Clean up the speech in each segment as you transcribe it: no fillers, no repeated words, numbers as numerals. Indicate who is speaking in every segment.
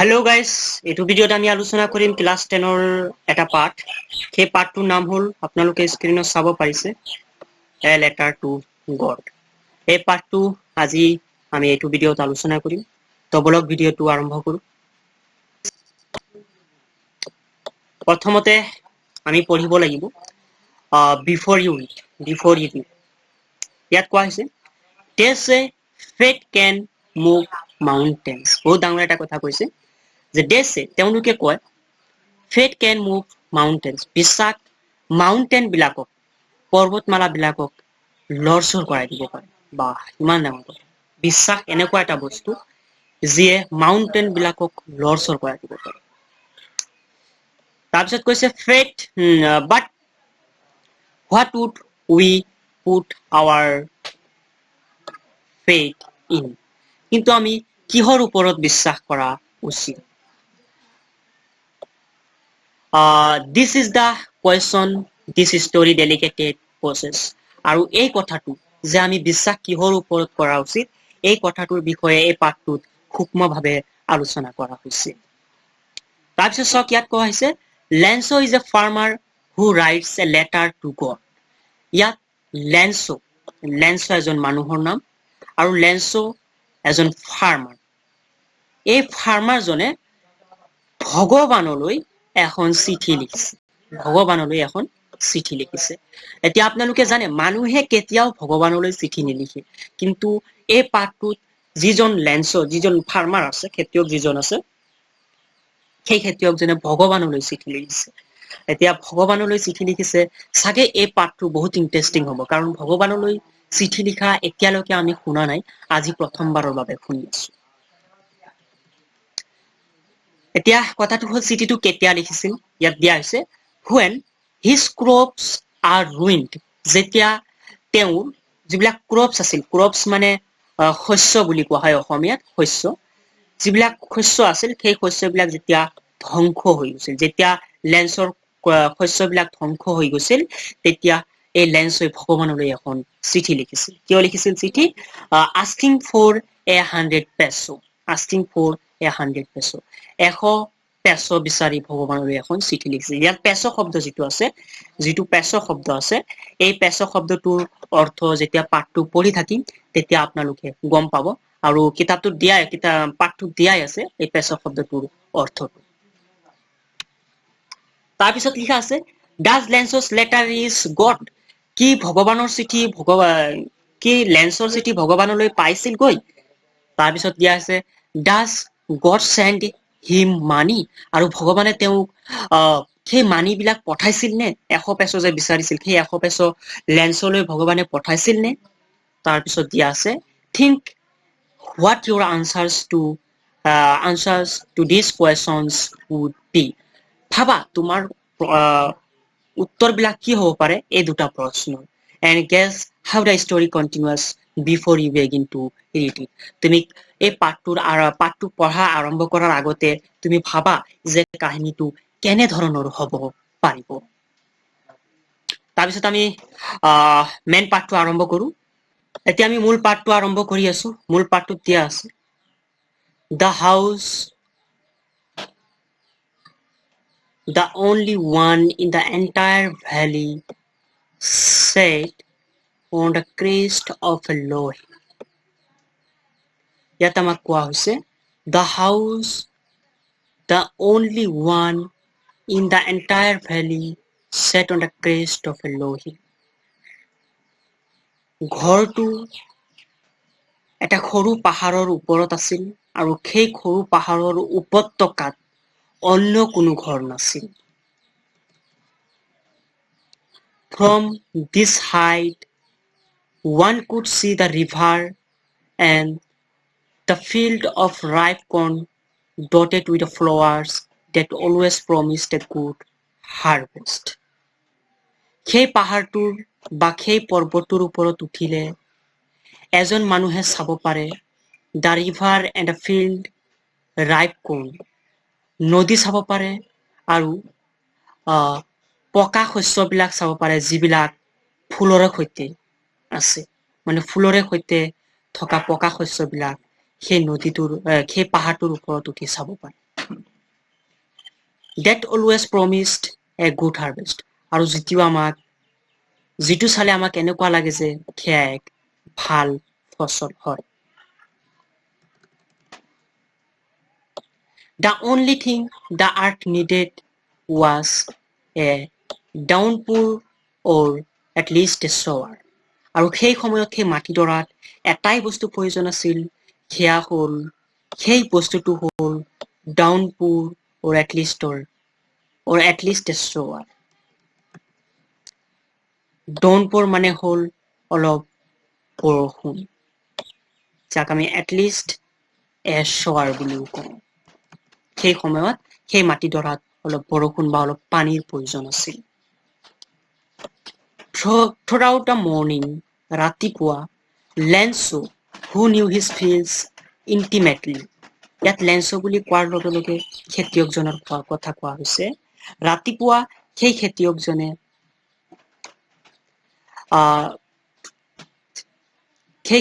Speaker 1: Hello' guys, এইটো ভিডিঅ'ত আমি আলোচনা কৰিম ক্লাছ 10ৰ এটা পাঠ। সেই পাঠটোৰ নাম হ'ল, আপোনালোকে স্ক্ৰীণত চাব পাৰিছে, এ লেটাৰ টু গড। এই পাঠটো আজি আমি এইটো ভিডিঅ'ত আলোচনা কৰিম। তো বলক, ভিডিঅ'টো আৰম্ভ কৰোঁ। প্ৰথমতে আমি পঢ়িব লাগিব before you read. Before you read ইয়াত কোৱা হৈছে, "They say faith can move mountains." বহুত ডাঙৰ এটা কথা কৈছে যে দে চে, তেওঁলোকে কয়, faith can move mountains, বিশ্বাস মাউণ্টেইন বিলাকক, পৰ্বতমালা বিলাকক লৰচৰ কৰাই দিব পাৰে। বা, ইমান ডাঙৰ কথা! বিশ্বাস এনেকুৱা এটা বস্তু যিয়ে মাউণ্টেইন বিলাকক লৰচৰ কৰাই দিব পাৰে। তাৰপিছত কৈছে, faith, but what would we put our faith in? কিন্তু আমি কিহৰ ওপৰত বিশ্বাস কৰা উচিত? This is the question this story deliberately poses. আৰু এই কথাটো যে আমি বিশ্বাস কিহৰ ওপৰত কৰা উচিত, এই কথাটোৰ বিষয়ে এই পাঠটোত সূক্ষ্মভাৱে আলোচনা কৰা হৈছে। তাৰপিছত চাওক, ইয়াত কোৱা হৈছে, "Lencho is a farmer who writes a letter to God." ইয়াত লেন্সো, লেন্সো এজন মানুহৰ নাম আৰু লেন্সো এজন ফাৰ্মাৰ। এই ফাৰ্মাৰজনে ভগৱানলৈ এখন চিঠি লিখিছে। ভগৱানলৈ এখন চিঠি লিখিছে। এতিয়া আপোনালোকে জানে, মানুহে কেতিয়াও ভগৱানলৈ চিঠি নিলিখে। কিন্তু এই পাঠটোত যিজন লেন্স, যিজন ফাৰ্মাৰ আছে, খেতিয়ক যিজন আছে, সেই খেতিয়কজনে ভগৱানলৈ চিঠি লিখিছে। এতিয়া ভগৱানলৈ চিঠি লিখিছে, চাগে এই পাঠটো বহুত ইণ্টাৰেষ্টিং হ'ব, কাৰণ ভগৱানলৈ চিঠি লিখা এতিয়ালৈকে আমি শুনা নাই, আজি প্ৰথমবাৰৰ বাবে শুনি আছো। এতিয়া কথাটো হ'ল, চিঠিটো কেতিয়া লিখিছিল? ইয়াত দিয়া হৈছে, when his crops are ruined, যেতিয়া তেওঁৰ যিবিলাক ক্ৰপছ আছিল, ক্ৰপছ মানে শস্য বুলি কোৱা হয় অসমীয়াত, শস্য, যিবিলাক শস্য আছিল, সেই শস্যবিলাক যেতিয়া ধ্বংস হৈ গৈছিল, যেতিয়া লেন্সৰ শস্যবিলাক ধ্বংস হৈ গৈছিল, তেতিয়া এই লেন্সই ভগৱানলৈ এখন চিঠি লিখিছিল। কিয় লিখিছিল চিঠি? Asking for 100 peso. Asking for 100 peso, 100 পেছো বিচাৰি ভগৱানলৈ এখন চিঠি লিখিছিল। ইয়াত পেছো শব্দ যিটো আছে, যিটো পেছো শব্দ আছে, এই পেছো শব্দটোৰ অৰ্থ যেতিয়া পাঠটো পঢ়ি থাকিম, তেতিয়া আপোনালোকে গম পাব। আৰু কিতাপটোত দিয়াই, কিতাপ পাঠটোত দিয়াই আছে এই পেছো শব্দটোৰ অৰ্থটো। তাৰপিছত লিখা আছে, "Does Lencho's letter reach God?" কি ভগৱানৰ চিঠি, ভগৱান কি লেন্সৰ চিঠি ভগৱানলৈ পাইছিলগৈ? তাৰপিছত দিয়া আছে, "Does God send him money?" আৰু ভগৱানে তেওঁক সেই মানি বিলাক পঠাইছিল নে? 100 পেছো যে বিচাৰিছিল, সেই 100 পেছো লেন্সলৈ ভগৱানে পঠাইছিল নে? তাৰপিছত দিয়া আছে, "Think what your answers to these questions would be." ভাবা, তোমাৰ উত্তৰবিলাক কি হ'ব পাৰে এই দুটা প্ৰশ্ন। "And guess how the story continues before you begin to read it." তুমি এই পাঠটো পঢ়া আৰম্ভ কৰাৰ আগতে তুমি ভাবা যে কাহিনীটো কেনে ধৰণৰ হ'ব পাৰিব। তাৰপিছত আমি মেইন পাঠটো আৰম্ভ কৰো। এতিয়া আমি মূল পাঠটো আৰম্ভ কৰি আছো। মূল পাঠটোত দিয়া আছে, "The house, the only one in the entire valley, sat on the crest of a low hill." ইয়াত আমাক কোৱা হৈছে, "The house, the only one in the entire valley, sat on the crest of a low hill." ঘৰটো এটা সৰু পাহাৰৰ ওপৰত আছিল আৰু সেই সৰু পাহাৰৰ উপত্যকাত অন্য কোনো ঘৰ নাছিল। "From this height one could see the river and the field of ripe corn dotted with flowers that always promised a good harvest." সেই পাহাৰটোৰ বা সেই পৰ্বতটোৰ ওপৰত উঠিলে এজন মানুহে চাব পাৰে the river and the field ripe corn, নদী চাব পাৰে আৰু পকা শস্যবিলাক চাব পাৰে, যিবিলাক ফুলৰে সৈতে আছে, মানে ফুলৰে সৈতে থকা পকা শস্যবিলাক সেই নদীটোৰ, সেই পাহাৰটোৰ ওপৰত উঠি চাব পাৰে। That always promised a good harvest. আৰু যিটো চালে আমাক এনেকুৱা লাগে যে সেয়া এক ভাল ফচল হয়। The only thing the earth needed was a downpour or at least a shower. আৰু সেই সময়ত সেই মাটিডৰাত এটাই বস্তু প্ৰয়োজন আছিল, সেয়া হ'ল, সেই বস্তুটো হ'ল downpour or at least a shower. Downpour মানে হ'ল অলপ বৰষুণ, যাক আমি at least a shower বুলিও কওঁ। সেই সময়ত সেই মাটিডৰাত অলপ বৰষুণ বা অলপ পানীৰ প্ৰয়োজন আছিল। Throughout the morning, ৰাতিপুৱা, Lencho, who knew his fields intimately, ইয়াত লেন্সো বুলি কোৱাৰ লগে লগে খেতিয়কজনৰ কথা কোৱা হৈছে। ৰাতিপুৱা সেই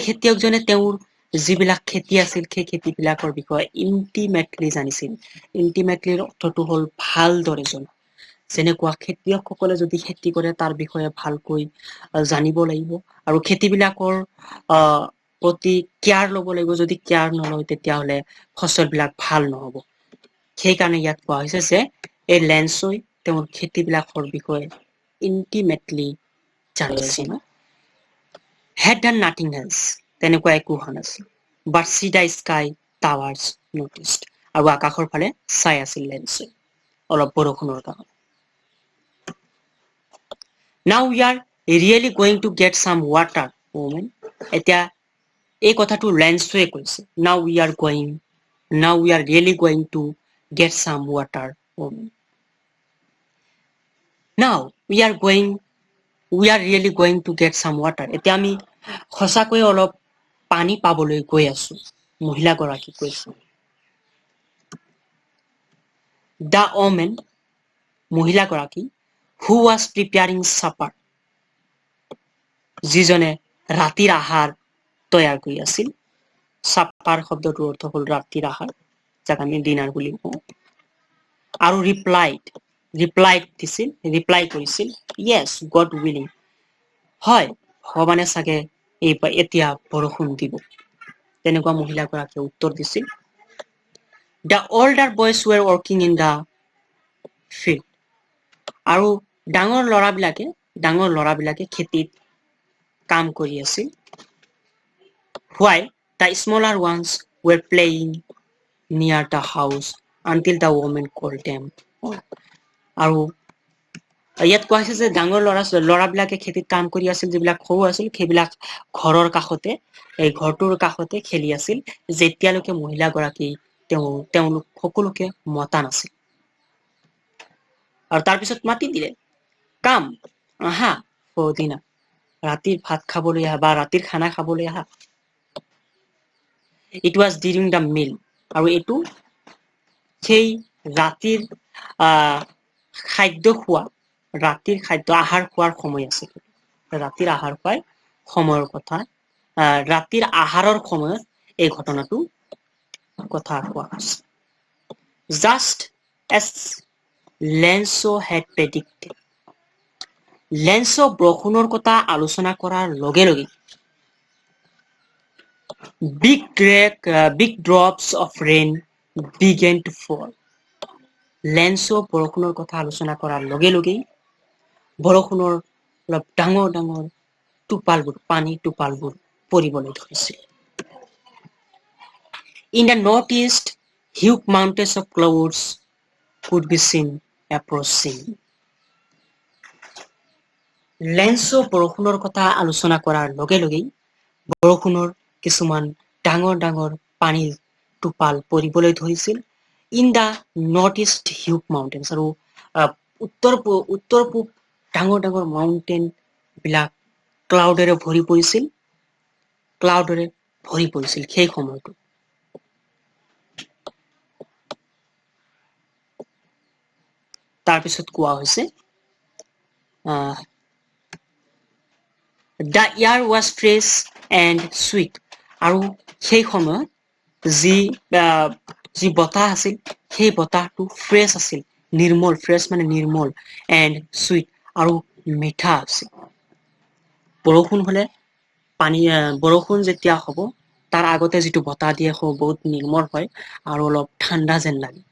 Speaker 1: খেতিয়কজনে তেওঁৰ যিবিলাক খেতি আছিল সেই খেতিবিলাকৰ বিষয়ে ইণ্টিমেটলি জানিছিল। ইণ্টিমেটলিৰ অৰ্থটো হ'ল ভালদৰে জনা। যেনেকুৱা খেতিয়কসকলে যদি খেতি কৰে তাৰ বিষয়ে ভালকৈ জানিব লাগিব আৰু খেতিবিলাকৰ প্ৰতি কেয়াৰ ল'ব লাগিব। যদি কেয়াৰ নলয় তেতিয়াহ'লে ফচলবিলাক ভাল নহ'ব। সেইকাৰণে ইয়াত কোৱা হৈছে যে এই লেন্সই তেওঁৰ খেতিবিলাকৰ বিষয়ে ইণ্টিমেটলি জানিছিল। Had done nothing else, তেনেকুৱা একো হোৱা নাছিল। But see the sky towards northeast. আৰু আকাশৰ ফালে চাই আছিল লেন্সই অলপ বৰষুণৰ কাৰণে। Now we are really going to get some water, woman. এতিয়া এই কথাটো লেন্সোৱে কৈছে। Now we are really going to get some water, woman. Now we are really going to get some water. এতিয়া আমি সঁচাকৈয়ে অলপ পানী পাবলৈ গৈ আছো, মহিলাগৰাকী কৈছে। The woman, মহিলাগৰাকী, who was preparing supper, যিজনে ৰাতিৰ আহাৰ তৈয়াৰ কৰি আছিল। চাপাৰ শব্দটোৰ অৰ্থ হ'ল ৰাতিৰ আহাৰ, যাক আমি ডিনাৰ বুলি কওঁ। আৰু ৰিপ্লাইড দিছিল, ৰিপ্লাই কৰিছিল, য়েছ গড উইলিং, হয় ভগৱানে চাগে এই এতিয়া বৰষুণ দিব, তেনেকুৱা মহিলাগৰাকীয়ে উত্তৰ দিছিল। The older boys were working in the field. আৰু ডাঙৰ ল'ৰাবিলাকে খেতিত কাম কৰি আছিল। While the smaller ones were playing near the house until the woman called them. আৰু ইয়াত কোৱা হৈছে যে ডাঙৰ ল'ৰাবিলাকে খেতিত কাম কৰি আছিল, যিবিলাক সৰু আছিল সেইবিলাক ঘৰৰ কাষতে, এই ঘৰটোৰ কাষতে খেলি আছিল, যেতিয়ালৈকে মহিলাগৰাকী তেওঁলোক সকলোকে মতা নাছিল। আৰু তাৰপিছত মাতি দিলে, কাম আহা for dinner, ৰাতিৰ ভাত খাবলৈ আহা বা ৰাতিৰ খানা খাবলৈ আহা। It was during the meal, আৰু এইটো সেই ৰাতিৰ খাদ্য খোৱা, ৰাতিৰ খাদ্য আহাৰ খোৱাৰ সময় আছিল। ৰাতিৰ আহাৰ খোৱাৰ সময়ৰ কথা, ৰাতিৰ আহাৰৰ সময়ত এই ঘটনাটো কথা কোৱা হৈছে। Just as Lencho had predicted, Lencho বৰষুণৰ কথা আলোচনা কৰাৰ লগে লগে big drops of rain began to fall. Lencho বৰষুণৰ কথা আলোচনা কৰাৰ লগে লগেই বৰষুণৰ অলপ ডাঙৰ ডাঙৰ টোপালবোৰ, পানী টোপালবোৰ পৰিবলৈ ধৰিছিল। In the northeast, huge mountains of clouds could be seen approaching. Lencho বৰষুণৰ কথা আলোচনা কৰাৰ লগে লগেই বৰষুণৰ কিছুমান ডাঙৰ ডাঙৰ পানীৰ টোপাল পৰিবলৈ ধৰিছিল। In the northeast huge mountains, আৰু উত্তৰ পূব ডাঙৰ ডাঙৰ মাউণ্টেইন বিলাক ক্লাউডেৰে ভৰি পৰিছিল, ক্লাউডেৰে ভৰি পৰিছিল সেই সময়টো। তাৰপিছত কোৱা হৈছে, the air was fresh and sweet, আৰু সেই সময়ত যি বতাহ আছিল সেই বতাহটো ফ্ৰেছ আছিল, নিৰ্মল, ফ্ৰেছ মানে নিৰ্মল, এণ্ড চুইট আৰু মিঠা আছিল। বৰষুণ হলে পানী, বৰষুণ যেতিয়া হ'ব তাৰ আগতে যিটো বতাহ দিয়ে বহুত নিৰ্মল হয় আৰু অলপ ঠাণ্ডা যেন লাগে।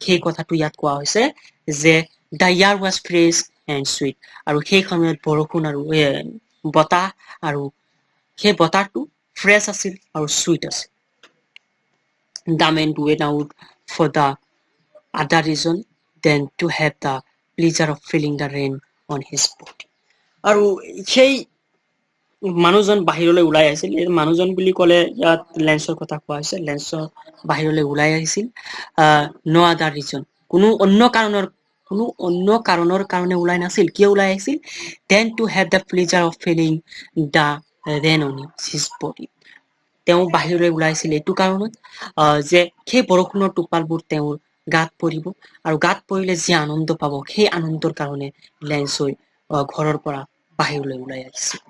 Speaker 1: সেই কথাটো ইয়াত কোৱা হৈছে যে the air was fresh and sweet, আৰু সেই সময়ত বৰষুণ আৰু বতাহ আৰু সেই বতাহটো ফ্ৰেছ আছিল আৰু চুইট আছিল। The man went out for the other reason than to have the pleasure of feeling the rain on his body. আৰু সেই মানুহজন বাহিৰলৈ ওলাই আহিছিল। এই মানুহজন বুলি ক'লে ইয়াত লেন্সৰ কথা কোৱা হৈছে। লেন্সৰ বাহিৰলৈ ওলাই আহিছিল ন' আদাৰ ৰিজন, কোনো অন্য কাৰণৰ কাৰণে ওলাই নাছিল। কিয় ওলাই আহিছিল? Than to have the pleasure of feeling the rain on his body. তেওঁ বাহিৰলৈ ওলাইছিল এইটো কাৰণত যে সেই বৰষুণৰ টোপালবোৰ তেওঁৰ গাত পৰিব আৰু গাত পৰিলে যি আনন্দ পাব, সেই আনন্দৰ কাৰণে লেন্সই ঘৰৰ পৰা বাহিৰলৈ ওলাই আহিছিল।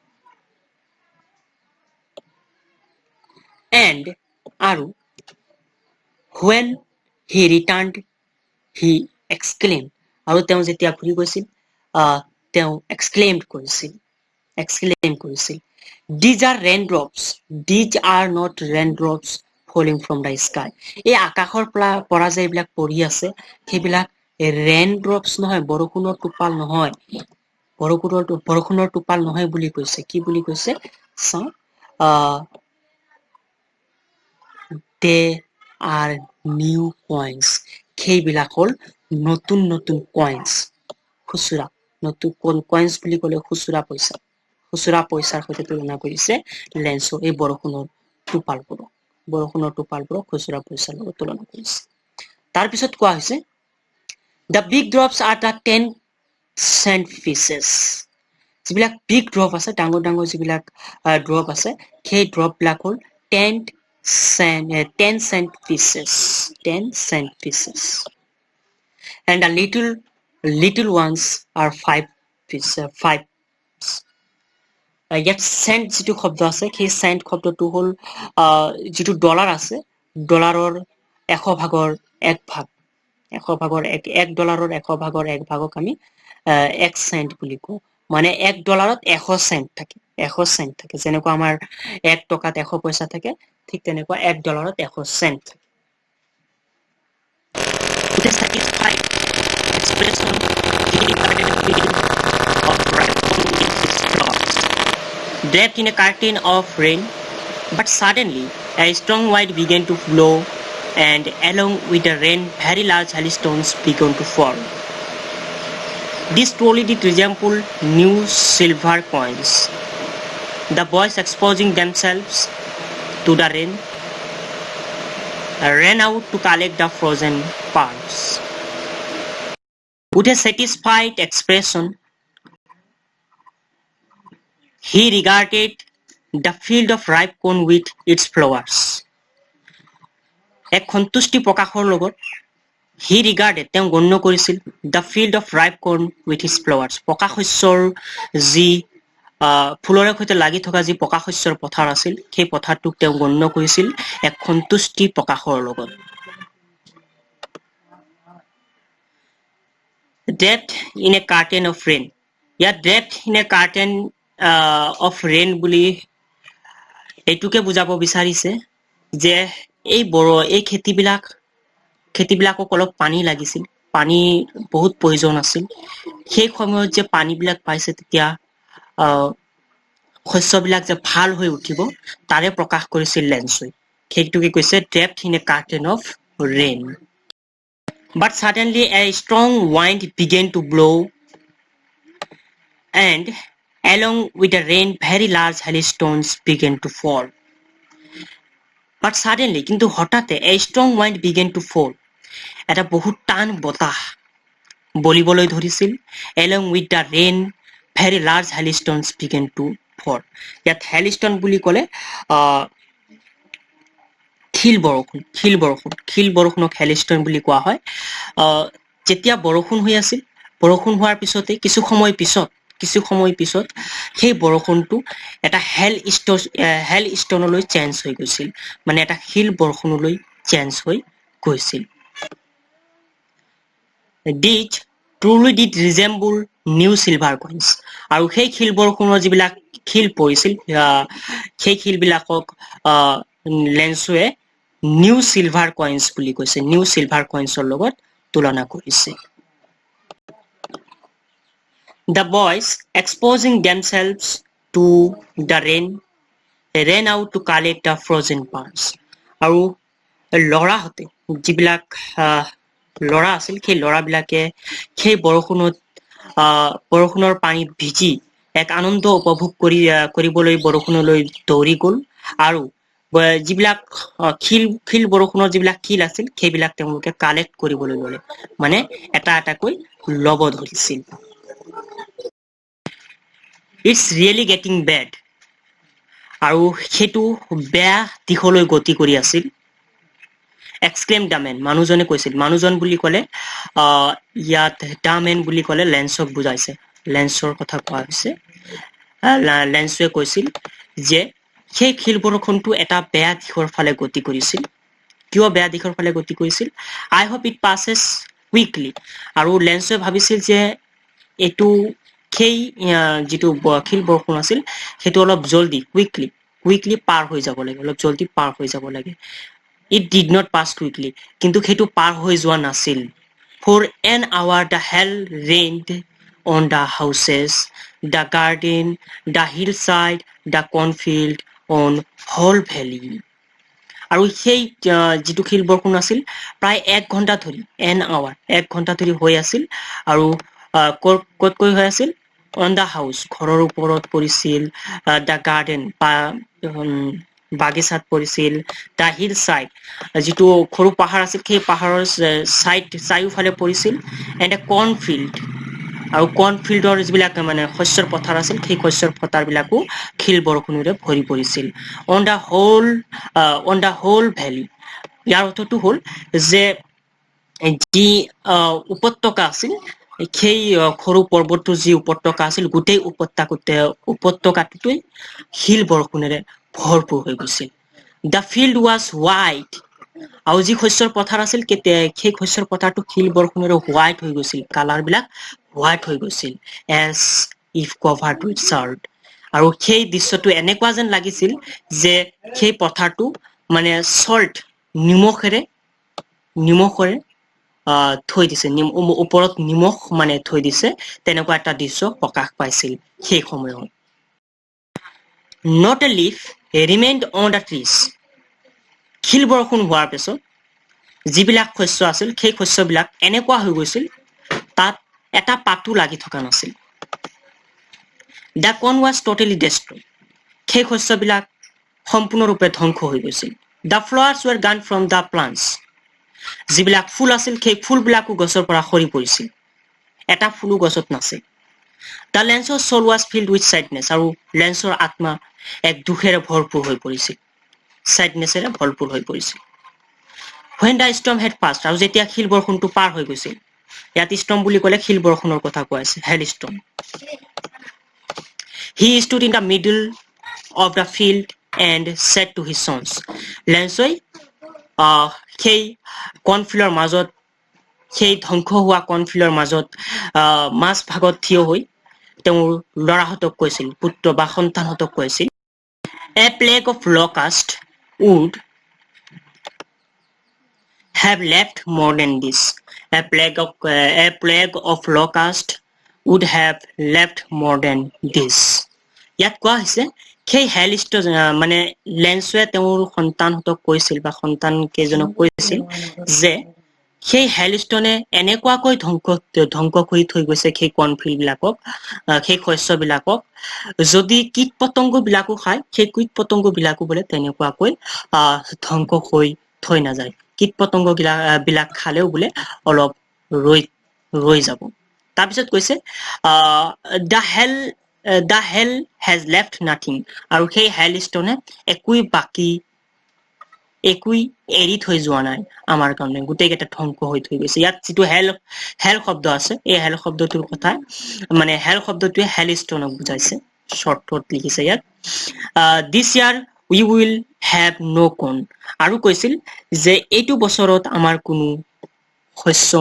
Speaker 1: এণ্ড আৰু when he returned, he exclaimed, আৰু তেওঁ যেতিয়া ঘূৰি গৈছিল, তেওঁ এক্সক্লেইম কৰিছিল, "These are raindrops, these are not raindrops falling from the sky." এই আকাশৰ পৰা যে এইবিলাক পৰি আছে, সেইবিলাক ৰেইন ড্ৰপছ নহয়, বৰষুণৰ টোপাল নহয়, বৰষুণৰ টোপাল নহয় বুলি কৈছে। কি বুলি কৈছে চাওঁ। They are new coins, সেইবিলাক হ'ল নতুন নতুন কইনছ, খুচুৰা। নতুন কইনছ বুলি ক'লে খুচুৰা পইচা। খুচুৰা পইচাৰ সৈতে তুলনা কৰিছে লেন্সো এই বৰষুণৰ টোপালবোৰক। বৰষুণৰ টোপালবোৰক খুচুৰা পইচাৰ লগত তুলনা কৰিছে। তাৰপিছত কোৱা হৈছে, the big drops are the 10 cent pieces, যিবিলাক বিগ ড্ৰপ আছে, ডাঙৰ ডাঙৰ যিবিলাক ড্ৰপ আছে, সেই ড্ৰপ বিলাক হ'ল 10 cent pieces, 10 cent pieces, and the little little ones are five piece, five. ইয়াত চেণ্ট যিটো শব্দ আছে, সেই চেণ্ট শব্দটো হ'ল যিটো ডলাৰ আছে, ডলাৰৰ 100 ভাগৰ এক ভাগ। 100 ভাগৰ এক, 1 ডলাৰৰ 100 ভাগৰ এক ভাগক আমি 1 চেণ্ট বুলি কওঁ। মানে 1 ডলাৰত 100 চেণ্ট থাকে, 100 চেণ্ট থাকে। যেনেকুৱা আমাৰ 1 টকাত 100 পইচা থাকে, ঠিক তেনেকুৱা 1 ডলাৰত 100 চেণ্ট থাকে। With a satisfied expression, he regarded the field of ripe corn with its flowers, draped in a curtain of rain. But suddenly, a strong wind began to blow, and along with the rain, very large hailstones began to fall. This truly did resemble new silver coins. The boys, exposing themselves to the rain, ran out to collect the frozen pearls. With a satisfied expression, he regarded the field of ripe corn with its flowers. এক সন্তুষ্টি প্ৰকাশৰ লগত হি regarded, তেওঁ গণ্য কৰিছিল, the field of ripe corn with its flowers, পকা শস্যৰ যি ফুলৰে সৈতে লাগি থকা যি পকা শস্যৰ পথাৰ আছিল, সেই পথাৰটোক তেওঁ গণ্য কৰিছিল এক সন্তুষ্টি প্ৰকাশৰ লগত। Draped in a curtain of rain, ইয়াত draped in a curtain of rain বুলি এইটোকে বুজাব বিচাৰিছে যে এই খেতিবিলাকক অলপ পানী লাগিছিল, পানী বহুত প্ৰয়োজন আছিল। সেই সময়ত যে পানীবিলাক পাইছে, তেতিয়া শস্যবিলাক যে ভাল হৈ উঠিব, তাৰে প্ৰকাশ কৰিছিল লেন্সই। সেইটোকে কৈছে draped in a curtain of rain. But suddenly a strong wind began to blow, and along with the rain, very large hailstones began to fall. But suddenly, কিন্তু হঠাতে, a strong wind began to fall, এটা বহুত টান বতাহ বলিবলৈ ধৰিছিল, along with the rain, very large hailstones began to fall. ইয়াত hailstone বুলি ক'লে শিল বৰষুণ, শিল বৰষুণ, শিল বৰষুণক হেলষ্টন বুলি কোৱা হয়। যেতিয়া বৰষুণ হৈ আছিল, বৰষুণ হোৱাৰ পিছতে কিছু সময় পিছত সেই বৰষুণটো এটা হেল ষ্টনলৈ চেঞ্জ হৈ গৈছিল, মানে এটা শিল বৰষুণলৈ চেঞ্জ হৈ গৈছিল। These truly did resemble new silver coins. আৰু সেই শিল বৰষুণৰ যিবিলাক শিল পৰিছিল, সেই শিলবিলাকক লেন্সুৱে নিউ চিলভাৰ কইনছ বুলি কৈছে, নিউ চিলভাৰ কইনছৰ লগত তুলনা কৰিছে। The boys, exposing themselves to the rain, ran out to collect the frozen pearls. আৰু ল'ৰাহঁতে, যিবিলাক ল'ৰা আছিল, সেই ল'ৰাবিলাকে সেই বৰষুণত বৰষুণৰ পানীত ভিজি এক আনন্দ উপভোগ কৰিবলৈ বৰষুণলৈ দৌৰি গ'ল আৰু যিবিলাক শিল বৰষুণৰ যিবিলাক শিল আছিল, সেইবিলাক তেওঁলোকে কালেক্ট কৰিবলৈ ল'লে, মানে এটা এটাকৈ ল'ব ধৰিছিল। It's really getting bad. আৰু সেইটো বেয়া দিশলৈ গতি কৰি আছিল। Exclaimed the man. মানুহজনে কৈছিল। মানুহজন বুলি ক'লে ইয়াত the man বুলি ক'লে লেন্সক বুজাইছে, লেন্সৰ কথা কোৱা হৈছে। লেন্সুৱে কৈছিল যে সেই শিল বৰষুণটো এটা বেয়া দিশৰ ফালে গতি কৰিছিল। কিয় বেয়া দিশৰ ফালে গতি কৰিছিল? I hope it passes quickly. আৰু লেন্সুৱে ভাবিছিল যে এইটো সেই যিটো শিল বৰষুণ আছিল, সেইটো অলপ জলদি, কুইকলি কুইকলি পাৰ হৈ যাব লাগে, অলপ জলদি পাৰ হৈ যাব লাগে। It did not pass quickly. কিন্তু সেইটো পাৰ হৈ যোৱা নাছিল। For an hour the hail rained on the houses, the garden, the hillside, the cornfield, on whole valley. আৰু সেই যিটো শিল বৰষুণ আছিল, প্ৰায় এক ঘণ্টা ধৰি, এন আৱাৰ, এক ঘণ্টা ধৰি হৈ আছিল। আৰু ক'ত হৈ আছিল? অন the house, ঘৰৰ ওপৰত পৰিছিল, the garden বা বাগিচাত পৰিছিল, the hill side, যিটো সৰু পাহাৰ আছিল, সেই পাহাৰৰ চাইড চাৰিওফালে পৰিছিল, এণ্ড এ কৰ্ণ ফিল্ড, আৰু কৰ্ণ ফিল্ডৰ যিবিলাক মানে শস্যৰ পথাৰ আছিল, সেই শস্যৰ পথাৰবিলাকো শিল বৰষুণেৰে ভৰি পৰিছিল। On the whole valley. ইয়াৰ অৰ্থটো হ'ল যে যি উপত্যকা আছিল, সেই সৰু পৰ্বতটোৰ যি উপত্যকা আছিল, গোটেই উপত্যকাটোতেই শিল বৰষুণেৰে ভৰপূৰ হৈ গৈছিল। The field was white. আৰু যি শস্যৰ পথাৰ আছিল, সেই শস্যৰ পথাৰটো শিল বৰষুণেৰে হোৱাইট হৈ গৈছিল, কালাৰ বিলাক হোৱাইট হৈ গৈছিল, as if covered with salt. আৰু সেই দৃশ্যটো এনেকুৱা যেন লাগিছিল যে সেই পথাৰটো মানে চল্ট, নিমখেৰে থৈ দিছে, ওপৰত নিমখ মানে থৈ দিছে, তেনেকুৱা এটা দৃশ্য প্ৰকাশ পাইছিল সেই সময়ত। Not a leaf remained on the trees. শিল বৰষুণ হোৱাৰ পিছত যিবিলাক শস্য আছিল, সেই শস্যবিলাক এনেকুৱা হৈ গৈছিল, তাত এটা পাতো লাগি থকা নাছিল। The corn was totally destroyed. সেই শস্যবিলাক সম্পূৰ্ণৰূপে ধ্বংস হৈ গৈছিল। The flowers were gone from the plants. যিবিলাক ফুল আছিল, সেই ফুলবিলাকো গছৰ পৰা সৰি পৰিছিল, এটা ফুলো গছত নাছিল। The Lencho's soul was filled with sadness. আৰু লেন্সৰ আত্মা এক দুখেৰে ভৰপূৰ হৈ পৰিছিল, চেডনেছেৰে ভৰপূৰ হৈ পৰিছিল। When the storm had passed, আৰু যেতিয়া শিল বৰষুণটো পাৰ হৈ গৈছিল, ইয়াত ষ্টৰ্ম বুলি ক'লে শিল বৰষুণৰ কথা কোৱা হৈছে, hail storm, he stood in the middle of the field and said to his sons. লেন্সই সেই কৰ্ণফিল্ডৰ মাজত, সেই ধ্বংস হোৱা কৰ্ণফিল্ডৰ মাজত মাজ ভাগত থিয় হৈ তেওঁৰ ল'ৰাহঁতক কৈছিল, পুত্ৰ বা সন্তানহঁতক কৈছিল, "A plague of locust would have left more than this. A plague of locust would have left more than this." ইয়াত কোৱা হৈছে সেই হেলষ্ট মানে লেন্সুৱে তেওঁৰ সন্তানহঁতক কৈছিল বা সন্তান কেইজনক কৈছিল যে সেই হেলষ্টনে এনেকুৱাকৈ ধ্বংস ধ্বংস কৰি থৈ গৈছে সেই কৰ্ণফিল্ড বিলাকক, সেই শস্যবিলাকক, যদি কীট পতংগ বিলাকো খায়, সেই কীট পতংগ বিলাকো বোলে তেনেকুৱাকৈ ধ্বংস হৈ থৈ নাযায়। কীট পতংগ বিলাক খালেও বোলে অলপ ৰৈ ৰৈ যাব। তাৰপিছত কৈছে, The hail has left nothing. আৰু সেই হেল ষ্টনে একোৱেই বাকী, একোৱেই এৰি থৈ যোৱা নাই আমাৰ কাৰণে, গোটেইকেইটা ধ্বংস হৈ থৈ গৈছে। ইয়াত যিটো হেল হেল শব্দ আছে, এই হেল শব্দটোৰ কথা মানে হেল শব্দটোৱে হেল ষ্টনক বুজাইছে, শ্বৰ্টত লিখিছে ইয়াত। This year we will have no corn. আৰু কৈছিল যে এইটো বছৰত আমাৰ কোনো শস্য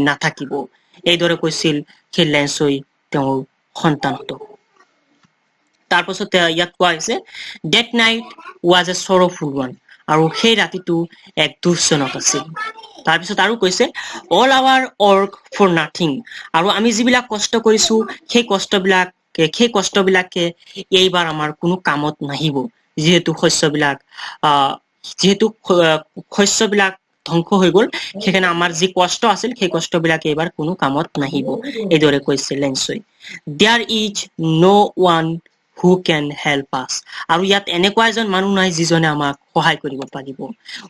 Speaker 1: নাথাকিব। এইদৰে কৈছিল সেই লেঞ্চই তেওঁৰ সন্তানহঁতক। তাৰপাছত ইয়াত কোৱা হৈছে, That night was a sorrowful one. আৰু সেই ৰাতিটো এক দুখজনক আছিল। তাৰপিছত আৰু কৈছে, All our work for nothing. আৰু আমি যিবিলাক কষ্ট কৰিছো, সেই কষ্টবিলাকে এইবাৰ আমাৰ কোনো কামত নাহিব, যিহেতু শস্যবিলাক ধ্বংস হৈ গ'ল। সেইকাৰণে আমাৰ যি কষ্ট আছিল, সেই কষ্টবিলাক এইবাৰ কোনো কামত নাহিব, এইদৰে কৈছে লেঞ্চই। There is no one who can help us. আৰু ইয়াত এনেকুৱা এজন মানুহ নাই যিজনে আমাক সহায় কৰিব পাৰিব।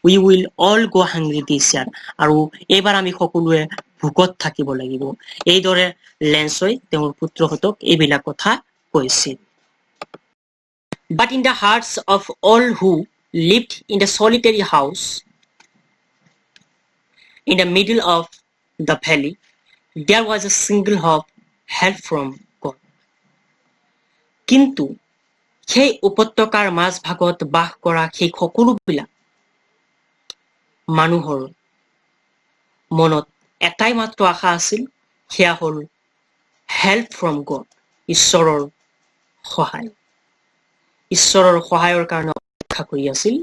Speaker 1: We will all go hungry this year. আৰু এইবাৰ আমি সকলোৱে ভোকত থাকিব লাগিব। এইদৰে লেঞ্চই তেওঁৰ পুত্ৰহঁতক এইবিলাক কথা কৈছিল। But in the hearts of all who lived in the solitary house in the middle of the valley, there was a single hope: help from God. কিন্তু সেই উপত্যকাৰ মাজভাগত বাস কৰা সেই সকলোবিলাক মানুহৰ মনত এটাই মাত্ৰ আশা আছিল, সেয়া হ'ল হেল্প ফ্ৰম গড, ঈশ্বৰৰ সহায়। ঈশ্বৰৰ সহায়ৰ কাৰণে অপেক্ষা কৰি আছিল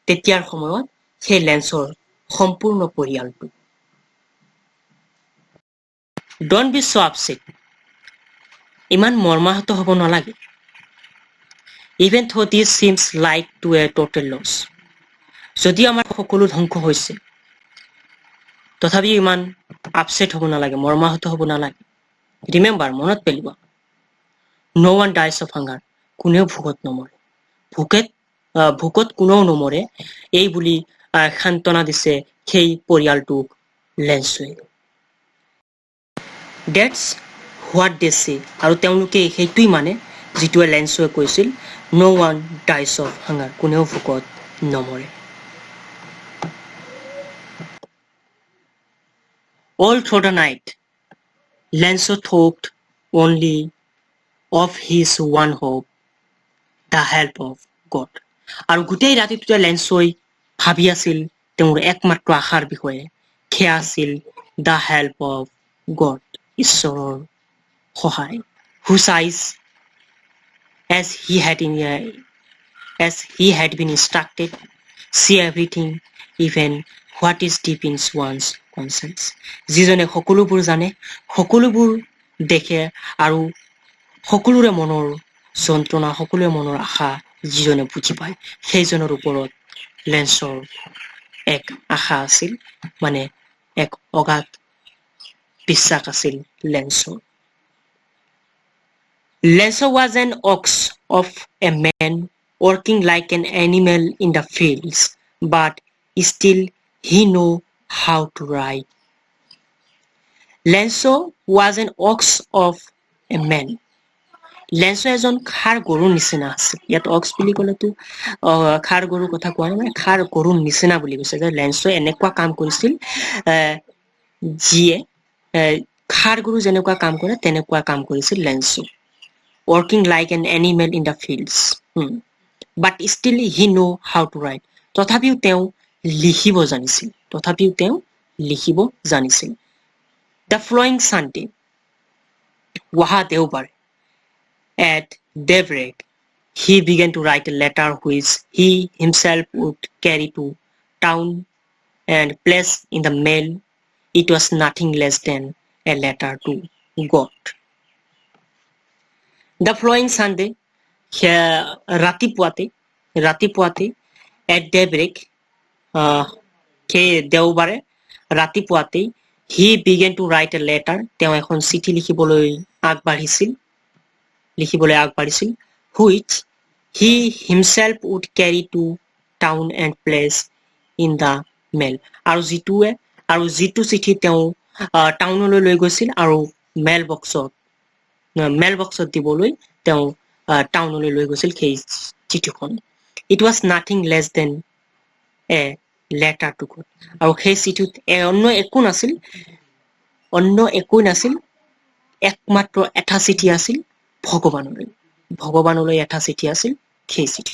Speaker 1: তেতিয়াৰ সময়ত সেই লেঞ্চৰ সম্পূৰ্ণ পৰিয়ালটো। Don't be so upset. ইমান মৰ্মাহত হ'ব নালাগে। Even though this seems like to a total loss. যদিও আমাৰ সকলো ধ্বংস হৈছে, তথাপিও ইমান আপছেট হ'ব নালাগে, মৰ্মাহত হ'ব নালাগে। ৰিমেম্বাৰ, মনত পেলোৱা, no one dies of hunger. কোনেও ভোকত নমৰে, ভোকত কোনেও নমৰে। এই বুলি সান্তনা দিছে সেই পৰিয়ালটোক লেঞ্চুৱে। That's what they say. আৰু তেওঁলোকে সেইটোৱেই মানে যিটোৱে লেঞ্চুৱে কৈছিল, no one dies of hunger, কোনেও ভোকত নমৰে। All through the night, Lencho thought only of his one hope, the help of God. আৰু গোটেই ৰাতিটোতে লেঞ্চই ভাবি আছিল তেওঁৰ একমাত্ৰ আশাৰ বিষয়ে, সেয়া আছিল the help of god, ঈশ্বৰৰ সহায়, whose eyes, as he had been instructed, see everything, even what is deep in one's conscience. যিজনে সকলোবোৰ জানে, সকলোবোৰ দেখে আৰু সকলোৰে মনৰ যন্ত্ৰণা, সকলোৰে মনৰ আশা যিজনে বুজি পায়, সেইজনৰ ওপৰত লেঞ্চৰ এক আশা আছিল, মানে এক অগাধ বিশ্বাস আছিল লেঞ্চৰ। Lencho was an ox of a man, working like an animal in the fields, but still he knew how to write. Lencho was an ox of a man. Lencho এজন ষাঁড় গৰুৰ নিচিনা আছিল। ইয়াত অক্স বুলি ক'লেতো ষাঁড় গৰুৰ কথা কোৱা নাই, মানে ষাঁড় গৰুৰ নিচিনা বুলি কৈছে যে লেঞ্চোৱে এনেকুৱা কাম কৰিছিল, যিয়ে ষাঁড় গৰু যেনেকুৱা কাম কৰে, তেনেকুৱা কাম কৰিছিল Lencho, working like an animal in the fields, but still he knew how to write. তথাপিও তেওঁ লিখিব জানিছিল, তথাপিও তেওঁ লিখিব জানিছিল। The following Sunday, অহা দেওবাৰে, at daybreak, he began to write a letter which he himself would carry to town and place in the mail. It was nothing less than a letter to God. The following Sunday, ৰাতিপুৱাতে, at daybreak, সেই দেওবাৰে ৰাতিপুৱাতেই, he began to write a letter, তেওঁ এখন চিঠি লিখিবলৈ আগবাঢ়িছিল, which he himself would carry to town and place in the mail. আৰু যিটো চিঠি তেওঁ টাউনলৈ লৈ গৈছিল আৰু মেল বক্সত দিবলৈ তেওঁ টাউনলৈ লৈ গৈছিল সেই চিঠিখন। It was nothing less than a letter to God. আৰু সেই চিঠিত অন্য একো নাছিল, অন্য একো নাছিল, একমাত্ৰ এটা চিঠি আছিল ভগৱানলৈ। ভগৱানলৈ এটা চিঠি আছিল সেই চিঠি।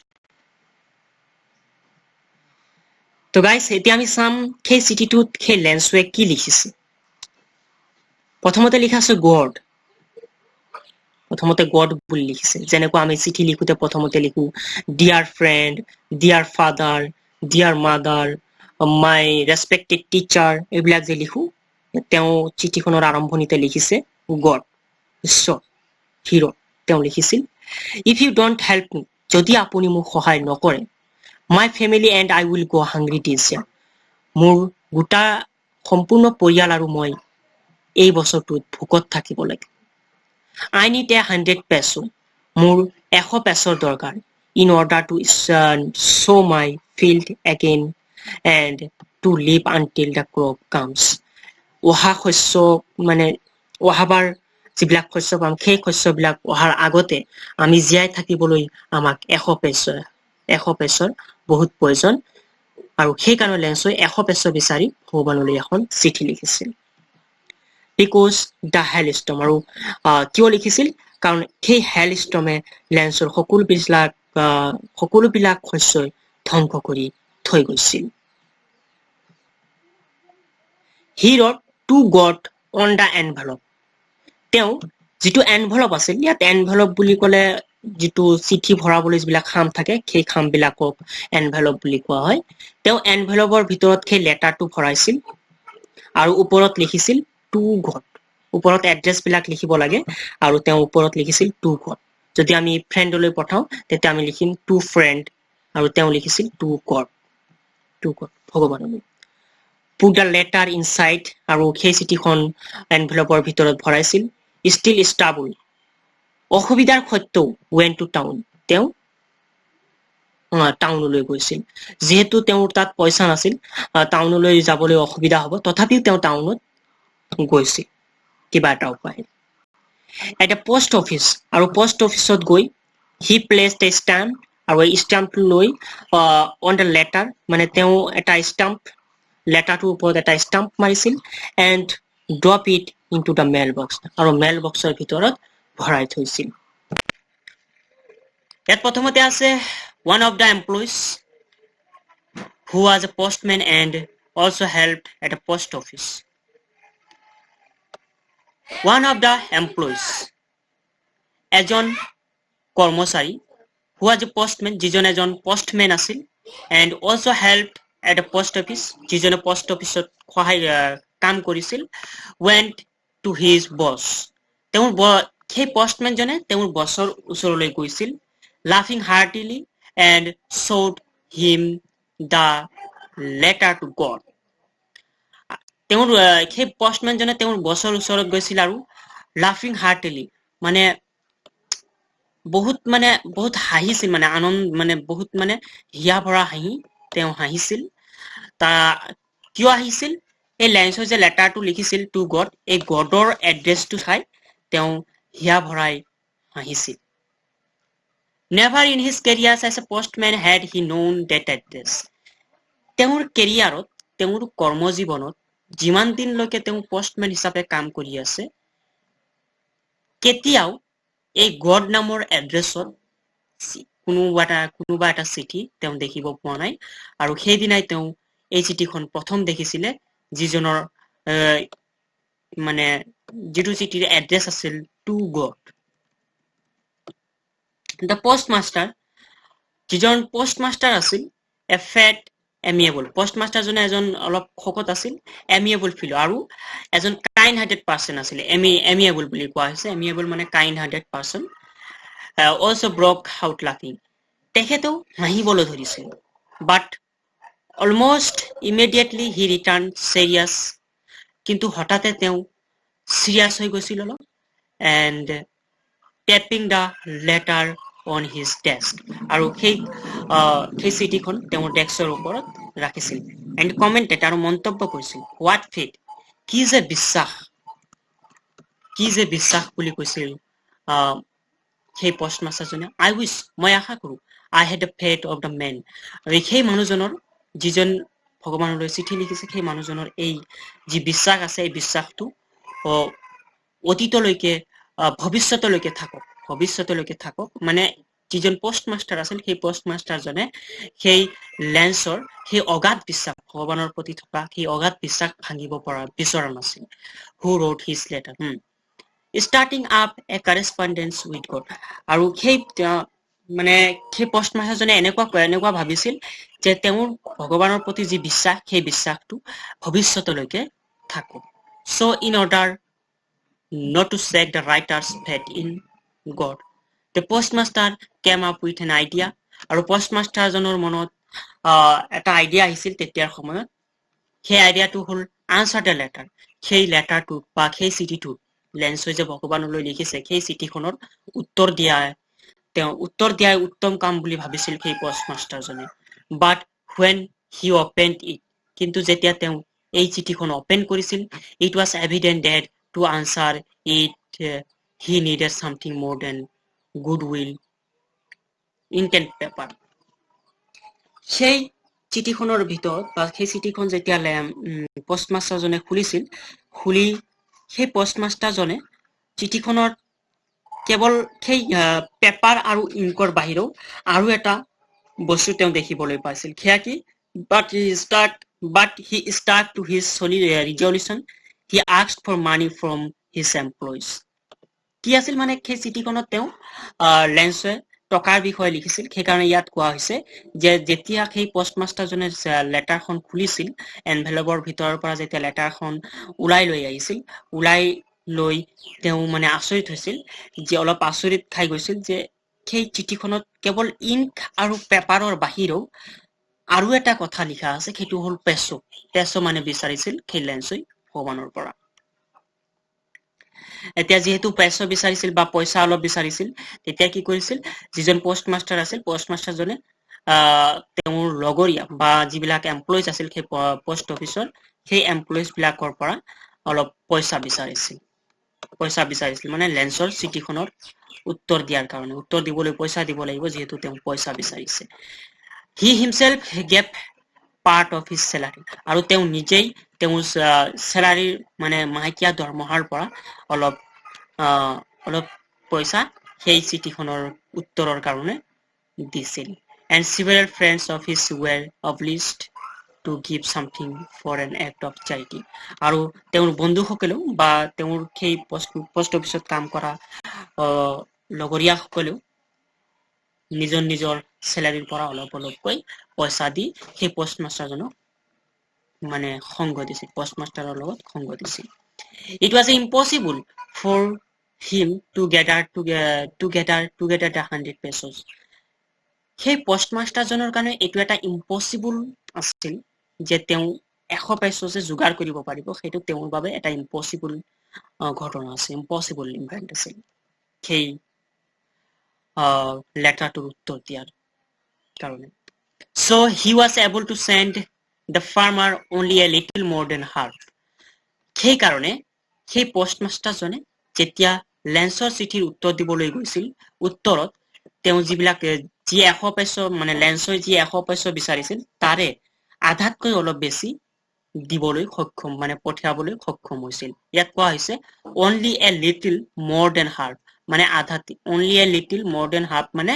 Speaker 1: তো গাইছ, এতিয়া আমি চাম সেই চিঠিটোত সেই লেন্সুৱে কি লিখিছে। প্ৰথমতে লিখা আছে গড। প্ৰথমতে গড বুলি লিখিছে। যেনেকুৱা আমি চিঠি লিখোতে প্ৰথমতে লিখো "Dear friend", "Dear father", "Dear mother", "My respected teacher", এইবিলাক যে লিখো। তেওঁ চিঠিখনৰ আৰম্ভণিতে লিখিছে গড, ঈশ্বৰ, হিৰ'। তেওঁ লিখিছিল, "If you don't help me", যদি আপুনি মোক সহায় নকৰে, "my family and I will go hungry this year", মোৰ গোটা সম্পূৰ্ণ পৰিয়াল আৰু মই এই বছৰটোত ভোকত থাকিব লাগে। "I need 100 peso", মোৰ 100 পেচৰ দৰকাৰ, "in order to sow my field again and to live until the crop comes." অহা শস্য, মানে অহাবাৰ যিবিলাক শস্য পাম, সেই শস্যবিলাক অহাৰ আগতে আমি জীয়াই থাকিবলৈ আমাক 100 পেচৰ বহুত প্ৰয়োজন। আৰু সেইকাৰণে লেন্সই 100 পেচ বিচাৰি ভগৱানলৈ এখন চিঠি লিখিছিল। Because the হেল ষ্টৰ্ম, আৰু কিয় লিখিছিল? কাৰণ সেই হেল ষ্টৰ্মে লেন্সৰ সকলোবিলাক শস্যই ধ্বংস কৰি থৈ গৈছিল। He wrote "To God" on the envelope. তেওঁ যিটো এনভেলপ আছিল, ইয়াত এনভেলপ বুলি ক'লে যিটো চিঠি ভৰাবলৈ যিবিলাক খাম থাকে, সেই খামবিলাকক এনভেলপ বুলি কোৱা হয়। তেওঁ এনভেলপৰ ভিতৰত সেই লেটাৰটো ভৰাইছিল আৰু ওপৰত লিখিছিল টু গড। ওপৰত এড্ৰেছ বিলাক লিখিব লাগে আৰু তেওঁ ওপৰত লিখিছিল টু গড। যদি আমি ফ্ৰেণ্ডলৈ পঠাওঁ, তেতিয়া আমি লিখিম টু ফ্ৰেণ্ড। আৰু তেওঁ লিখিছিল টু গড, টু গড, ভগৱানলৈ। Put the letter inside, আৰু সেই চিঠিখন এনভেলপৰ ভিতৰত ভৰাইছিল। ষ্টিল ষ্ট্ৰাগল, অসুবিধাৰ সত্ত্বেও, ৱেণ্ট টু টাউন, তেওঁ টাউনলৈ গৈছিল। যিহেতু তেওঁৰ তাত পইচা নাছিল, টাউনলৈ যাবলৈ অসুবিধা হ'ব, তথাপিও তেওঁ টাউনত গৈছিল কিবা এটা উপায়। এটা পোষ্ট অফিচ, আৰু পোষ্ট অফিচত গৈ he placed a stamp, আৰু এই ষ্টাম্পটো লৈ অন the letter, মানে তেওঁ এটা ষ্টাম্প, লেটাৰটোৰ ওপৰত এটা ষ্টাম্প মাৰিছিল, and drop it into the mail box, আৰু মেইল বক্সৰ ভিতৰত ভৰাই থৈছিল। ইয়াত প্ৰথমতে আছে, one of the employees who was a postman and also helped at a post office. One of the employees, এজন কৰ্মচাৰী, who was a postman, যিজন এজন postman আছিল, and also helped at a post office, যিজনে post officeত সহায় কাম কৰিছিল, went to his boss, তেওঁৰ সেই postmanজনে তেওঁৰ বছৰ ওচৰলৈ গৈছিল, laughing heartily and showed him the letter to God. তেওঁৰ সেই postmanজনে তেওঁৰ বছৰ ওচৰত গৈছিল আৰু লাফিং হাৰ্টিলি, মানে বহুত হাঁহিছিল, মানে আনন্দ, মানে বহুত মানে হিয়া ভৰা হাঁহি তেওঁ হাঁহিছিল। তা কিয় হাঁহিছিল? এই লেন্সৰ যে লেটাৰটো লিখিছিল টু গড, এই গডৰ এড্ৰেছটো চাই তেওঁ হিয়া ভৰাই হাঁহিছিল। Never in his career as a postman had he known that address. তেওঁৰ কেৰিয়াৰত, তেওঁৰ কৰ্মজীৱনত যিমান দিনলৈকে তেওঁ পষ্টমেন হিচাপে কাম কৰি আছে, কেতিয়াও এই গড নামৰ এড্ৰেছত কোনোবা এটা চিঠি তেওঁ দেখিব পোৱা নাই। আৰু সেইদিনাই তেওঁ এই চিঠিখন প্ৰথম দেখিছিলে, যিজনৰ মানে যিটো চিঠিৰ এড্ৰেছ আছিল two god. The post master, যিজন পোষ্ট মাষ্টাৰ আছিল, এ ফেট এমিয়েবল, পোষ্ট মাষ্টাৰজনে এজন অলপ শকত আছিল, এমিয়েবল ফিলো, আৰু এজন কাইণ্ড হাৰ্টেড পাৰ্চন আছিল। এমিয়েবল বুলি কোৱা হৈছে, এমিয়েবল মানে kind hearted person, also broke out laughing, তেখেতেও হাঁহিবলৈ ধৰিছিল। But almost immediately he returned serious, কিন্তু হঠাতে তেওঁ চিৰিয়াছ হৈ গৈছিল অলপ, and tapping the letter on his desk, আৰু সেই চিঠিখন তেওঁৰ ডেস্কৰ ওপৰত ৰাখিছিল, এণ্ড কমেণ্টেড, আৰু মন্তব্য কৰিছিল, "What faith", কি যে বিশ্বাস, কি যে বিশ্বাস বুলি কৈছিল সেই পষ্ট মাষ্টাৰজনে। আই উইচ, মই আশা কৰো, I had the faith of the man, আৰু সেই মানুহজনৰ, যিজন ভগৱানলৈ চিঠি লিখিছে, সেই মানুহজনৰ এই যি বিশ্বাস আছে, এই বিশ্বাসটো অতীতলৈকে, ভৱিষ্যতলৈকে থাকক, ভৱিষ্যতলৈকে থাকক। মানে যিজন পষ্ট মাষ্টাৰ আছিল, সেই পষ্ট মাষ্টাৰজনে সেই লেন্সৰ সেই অগাধ বিশ্বাস, ভগৱানৰ প্ৰতি থকা সেই অগাধ বিশ্বাস ভাঙিব পৰা বিচৰা নাছিল। Who wrote his letter, starting up a correspondence with God. আৰু সেই মানে সেই পষ্ট মাষ্টাৰজনে এনেকুৱা ভাবিছিল যে তেওঁৰ ভগৱানৰ প্ৰতি যি বিশ্বাস, সেই বিশ্বাসটো ভৱিষ্যতলৈকে থাকক। So in order not to shake the writer's faith in God, the postmaster came up with an idea. আৰু পষ্টমাষ্টাৰজনৰ মনত এটা আইডিয়া আহিছিল তেতিয়াৰ সময়ত। সেই আইডিয়াটো হ'ল আনচাৰ the letter. সেই লেটাৰটোত বা সেই চিঠিটোত লেন্সই যে ভগৱানলৈ লিখিছে, সেই চিঠিখনৰ উত্তৰ দিয়া, তেওঁ উত্তৰ দিয়াই উত্তম কাম বুলি ভাবিছিল সেই পষ্টমাষ্টাৰজনে। But when he opened it, কিন্তু যেতিয়া তেওঁ এই চিঠিখন অপেন কৰিছিল, it was evident that to answer it he needed something more than goodwill, ink and paper. সেই চিঠিখনৰ ভিতৰত বা সেই চিঠিখন যেতিয়া পষ্টমাষ্টাৰজনে খুলিছিল, খুলি সেই পষ্টমাষ্টাৰজনে চিঠিখনত কেৱল সেই পেপাৰ আৰু ইংকৰ বাহিৰেও আৰু এটা বস্তু তেওঁ দেখিবলৈ পাইছিল। সেয়া কি? But he stuck to his resolution. He asked for money from his employees. কি আছিল মানে সেই চিঠিখনত তেওঁ লেন্সে টকাৰ বিষয়ে লিখিছিল। সেইকাৰণে ইয়াত কোৱা হৈছে যে যেতিয়া সেই পষ্টমাষ্টাৰজনে লেটাৰখন খুলিছিল, এনভেলপৰ ভিতৰৰ পৰা যেতিয়া লেটাৰখন ওলাই লৈ আহিছিল, ওলাই লৈ তেওঁ মানে আচৰিত হৈছিল যে অলপ আচৰিত খাই গৈছিল যে সেই চিঠিখনত কেৱল ইংক আৰু পেপাৰৰ বাহিৰেও আৰু এটা কথা লিখা আছে, সেইটো হ'ল পেচো। পেচো মানে বিচাৰিছিল সেই লেন্সই ভগৱানৰ পৰা। এতিয়া যিহেতু পইচা বিচাৰিছিল বা পইচা অলপ বিচাৰিছিল, তেতিয়া কি কৰিছিল যিজন পষ্ট মাষ্টাৰ আছিল, পষ্ট মাষ্টাৰজনে তেওঁৰ লগৰীয়া বা যিবিলাক এমপ্লয়িজ আছিল সেই পষ্ট অফিচৰ, সেই এমপ্লয়িজ বিলাকৰ পৰা অলপ পইচা বিচাৰিছিল। পইচা বিচাৰিছিল মানে লেন্সৰ চিঠিখনৰ উত্তৰ দিয়াৰ কাৰণে, উত্তৰ দিবলৈ পইচা দিব লাগিব, যিহেতু তেওঁ পইচা বিচাৰিছে। He himself gave part of his salary. আৰু তেওঁ নিজেই তেওঁৰ চেলাৰীৰ মানে মাহেকীয়া দৰমহাৰ পৰা অলপ পইচা সেই চিঠিখনৰ উত্তৰৰ কাৰণে দিছিল। And several friends of his were obliged to give something for an act of charity. আৰু তেওঁৰ বন্ধুসকলেও বা তেওঁৰ সেই পষ্ট অফিচত কাম কৰা লগৰীয়াসকলেও নিজৰ নিজৰ চেলাৰীৰ পৰা অলপ অলপকৈ পইচা দি সেই পষ্ট মাষ্টাৰজনক মানে সংগ দিছিল, পষ্ট মাষ্টাৰৰ লগত সংগ দিছিল। It was impossible for him to gather the 100 pesos. সেই পষ্ট মাষ্টাৰজনৰ কাৰণে এইটো এটা ইম্পচিবল আছিল যে তেওঁ 100 পেচছে যোগাৰ কৰিব পাৰিব। সেইটো তেওঁৰ বাবে এটা ইম্পচিবল ঘটনা আছিল, ইম্পচিবল ইভেণ্ট আছিল সেই লেটাৰটোৰ উত্তৰ দিয়াৰ কাৰণে। So he was able to send the farmer only a little more than half. সেইকাৰণে সেই পষ্টমাষ্টাৰজনে যেতিয়া লেন্সৰ চিঠিৰ উত্তৰ দিবলৈ গৈছিল, উত্তৰত তেওঁ যিবিলাক যি 100 পেচ মানে লেন্সৰ যি 100 পেচ বিচাৰিছিল, তাৰে আধাতকৈ অলপ বেছি দিবলৈ সক্ষম মানে পঠিয়াবলৈ সক্ষম হৈছিল। ইয়াত কোৱা হৈছে only a little more than half, মানে আধাত, only a little more than half মানে